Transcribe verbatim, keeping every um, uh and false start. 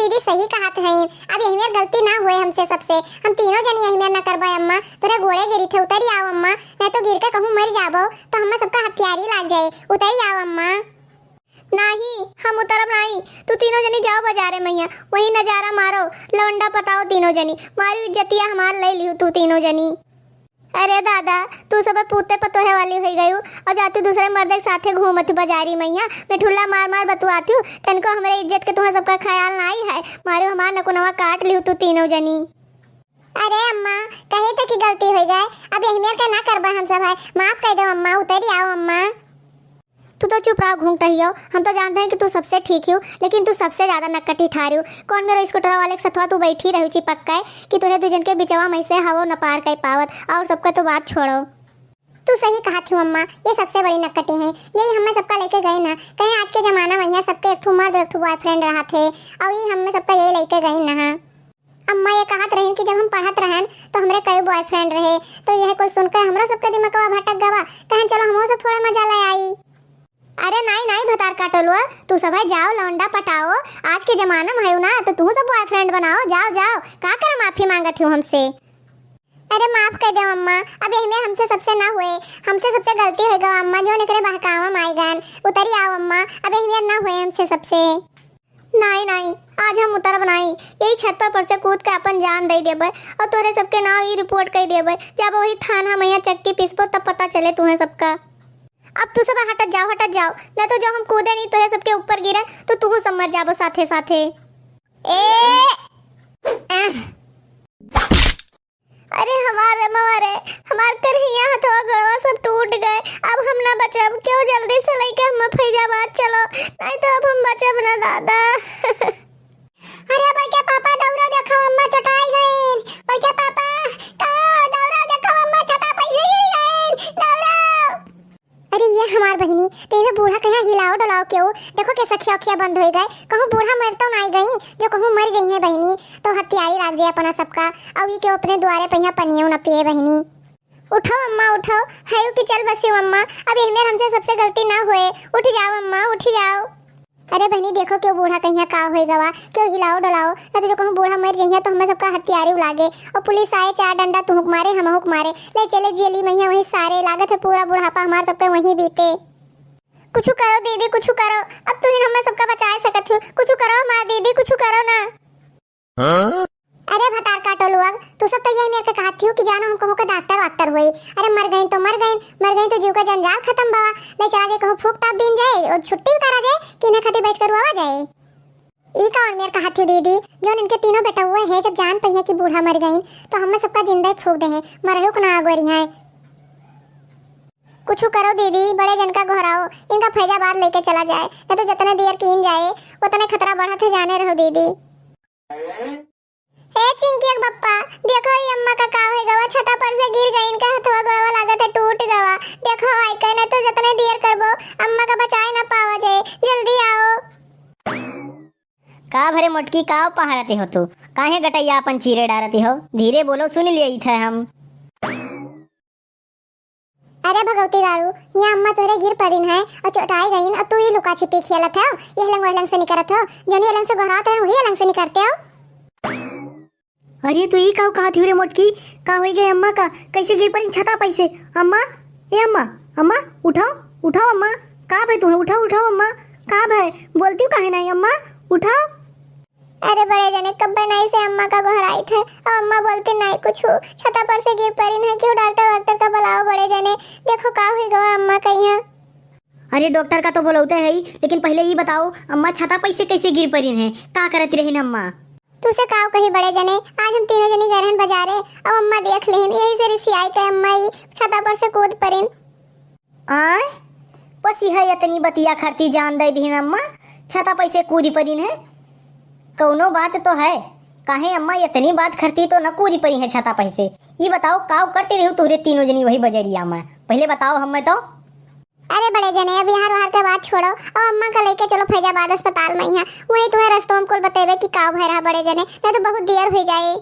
दीदी सही कहत हईं, अब यही मेर गलती ना होए हमसे सबसे। हम तीनों जनी यही मेर ना करबे अम्मा, तोरे गोड़े गिरी थे, उतरी आओ अम्मा, नहीं तो गिर के कहूँ मर जाबो तो हमें सबका हथियारी लाग जाए। उतरी आओ अम्मा। नाही, हम उतरब नाही। तू तीनों जनी जाओ बाजारे मइहाँ, वही नजारा मारो, लौंडा पटाओ तीनों जनी। मारू इज्जतिया हमार ले लिहू तू तीनों जनी। अरे दादा, तू सब पूते पतोहे वाली होई गयू और जाती दूसरे मर्द के साथे घूमत बाजारी मइहाँ, मिठुल्ला मार मार बतुआती हूँ। तनको हमरे इज्जत के तुहाँ सबका ख्याल नाही है। मारू हमार नकुनवा काट लिहू तू तीनों जनी। अरे अम्मा, कही तो की गलती होई गए, अब यही मेर के ना करबा हम सब है। माफ कर दो अम्मा, उतरी आओ अम्मा। तू तो चुप रहो घूंघटहियो, हम तो जानते हैं कि तू सबसे ठीक हो, लेकिन तू सबसे ज्यादा नकटी ठारियो। कौन मेरो स्कूटर वाले के सथवा तू बैठी रही चिपक के कि तोरे दू जन के बिचवा में से हवो न पार कर पावत, और सबका तो बात छोड़ो। तू सही कहत हूँ अम्मा, ये सबसे बड़ी नकटी है। यही हमें सबका लेके गए ना, कहीं आज के जमाना में यहाँ सबके एक ठो मर्द एक ठो बॉयफ्रेंड रहा थे, और ये हमें सबका यही लेके गई ना। अम्मा ये कहत रहिन कि जब हम पढ़त रहन तो हमरे कई बॉयफ्रेंड रहे, तो यह कुल सुनकर हमरो सबके दिमागवा भटक गवा, कहन चलो हमहू सब थोड़ा मजा ले आई। अरे नाई नाई भतार काटलुआ, तू सब है जाओ लौंडा पटाओ, आज के जमाना में है ना तो तू सब बॉयफ्रेंड बनाओ, जाओ जाओ, का करे माफी मांगत हो हमसे? अरे माफ कर दो अम्मा, अब यही मेर हमसे सबसे ना हुए, हमसे सबसे गलती हो गवा अम्मा, जो एकरे बहकावा में आई गन, उतरी आओ अम्मा, अब यही मेर ना हुए हमसे सबसे। नाई, नाई, आज हम उतरब नाई। यही छत पर परसे कूद के अपन जान दे देबे और तोहरे सबके नाव ई रिपोर्ट कर देबे। जब वही थाना में यहाँ चक्की पीसबो तब पता चले तुम्हें सबका। अब तू सब हटत जाओ, हटत जाओ, न तो जो हम कूदे नहीं तोहरे सबके ऊपर गिरे तो तू सब मर जाबो साथे साथे। ए, एह। अरे हमार रे मवा रे, हमार करहिया हथवा गोड़वा सब टूट गए, अब हम ना बचब। केहू जल्दी से लेके हम फैजाबाद चलो, नहीं तो अब हम बचब ना दादा। अरे बड़के पापा दौड़ा देखो अम्मा चटाई गईन, बड़के पापा कहो दौड़ा देखो अम्मा छता पैसे गिर गईन, दौड़ा। अरे ये हमार बहिनी, तो ये बूढ़ा कहाँ हिलाओ डुलाओ केहू? देखो के सखिया उखिया बंद होई गए, कहूँ बूढ़ा मर तो नाई गई, जो कहूँ मर जइहे बहिनी, तो हथियारी लाग जाए अपना सबका, और ये केहू अपने द्वारे पहिया पनियो न पिए बहिनी। उठो अम्मा उठो, हयू की चल बसी अम्मा, अब यही मेर हमसे सबसे गलती ना होए, उठ जाओ अम्मा उठ जाओ। अरे बहिनी, देखो, केहू बूढ़ा कहिया का होई गवा, केहू हिलाओ डोलाओ, ना तो जो कहूँ बूढ़ा मर जइया तो हमें सबका हथियारी लागे, और पुलिस आए, चार डंडा तुहुक मारे, हमहुक मारे, ले चले जेली मइया वहीं सारे, लागत है पूरा बुढ़ापा हमार सबके वहीं बीते। कुछ करो दीदी, कुछ करो, अब तू ही हमें सबका बचाए सकत हो, कुछ करो हमार दीदी, कुछ करो ना। हाँ? अरे भतार काटो लोग, तू सब तो यही मेर के कहत थियो कि जानो हम कहूँ के डॉक्टर वाक्टर होई। अरे मर गईन तो मर गईन, मर गईन तो जीव का जंजाल खत्म बा। ले चला जाए कहूँ फूक ताप दीन जाए और छुट्टी भी करा जाए कि इन्हें खातिर बैठ कर रोवा जाए। ई कौन मेर कहत थियो दीदी, जो इनके तीनों बेटा हुए हैं जब जान पइहे कि बूढ़ा मर गईन तो हमें सबका जिंदा ही फूक दे हैं, मरहु को ना आगो रही हैं। कुछ करो दीदी, बड़े जन का घोराओ, इनका फैजाबाद लेके चला जाए, न तो जितने देर कीन जाए उतने खतरा बढ़त है, जाने रहो दीदी। हे चिंकिया के बप्पा, देखो ई अम्मा का का होई गवा, छता पर से गिर गई, इनका हथवा गोड़वा लागत है टूट गवा। देखो आई के, नहीं तो जतने देर करबो अम्मा का बचाए ना पावा जाए। जल्दी आओ। का भरे मोटकी, का पहारती हो तू? काहे गटैया अपन चीरे डारती हो? धीरे बोलो, सुन लिए थे हम। अरे भगवती दारू, यहाँ अम्मा तोहरे गिर पड़िन है और चोटाई गईन और तू ही लुका छिपी खेलत हो, ये अलंग वो अलंग से निकरत हो, जौन ये अलंग से गोहरात रहे वही अलंग से निकरते हो। अरे तू ई का कहत हो रे मोटकी, का होई गए अम्मा का, कैसे गिर पड़िन छता पैसे? अम्मा, ए अम्मा, अम्मा उठाओ, उठाओ अम्मा, का भाई तुम्हें, उठाओ, उठाओ अम्मा, का भाई बोलती हो काहे नहीं अम्मा, उठाओ। अरे बड़े जने, कब्बे नाई से अम्मा का गोहराई थे, अब अम्मा बोलते नाई कुछ हो, छता पर से गिर पड़िन है, क्यों डॉक्टर वाक्टर का बुलाओ बड़े जने, देखो का हुई गवा अम्मा का यहाँ। अरे डॉक्टर का तो बुलाते है ही, लेकिन पहले ये बताओ अम्मा छता पर से कैसे गिर पड़िन है, का करत रही अम्मा? तू से काव कही बड़े जने, आज हम तीनों जनी गए रहन बाजारे, अब अम्मा देख लेन, यही से रिसियाई के अम्मा ही छता पर से कूद पड़िन। आय, बस यह इतनी बतिया खरती जान दे दिहिन अम्मा, छता पैसे कूदी परिन है। कौनो बात तो है, काहे अम्मा इतनी बात खरती तो न कूदी परी है छता पैसे। ये बताओ काव करते रहो तुहरे तीनों जनी वही बजरिया में, पहले बताओ हमें तो। अरे बड़े जने, अब यहाँ रोहर के बात छोड़ो और अम्मा का लेके चलो फैजाबाद अस्पताल में, यहाँ वही तुम्हें रस्तों में कुल बतेबे कि काव भय रहा बड़े जने, नहीं तो बहुत देर हो जाए।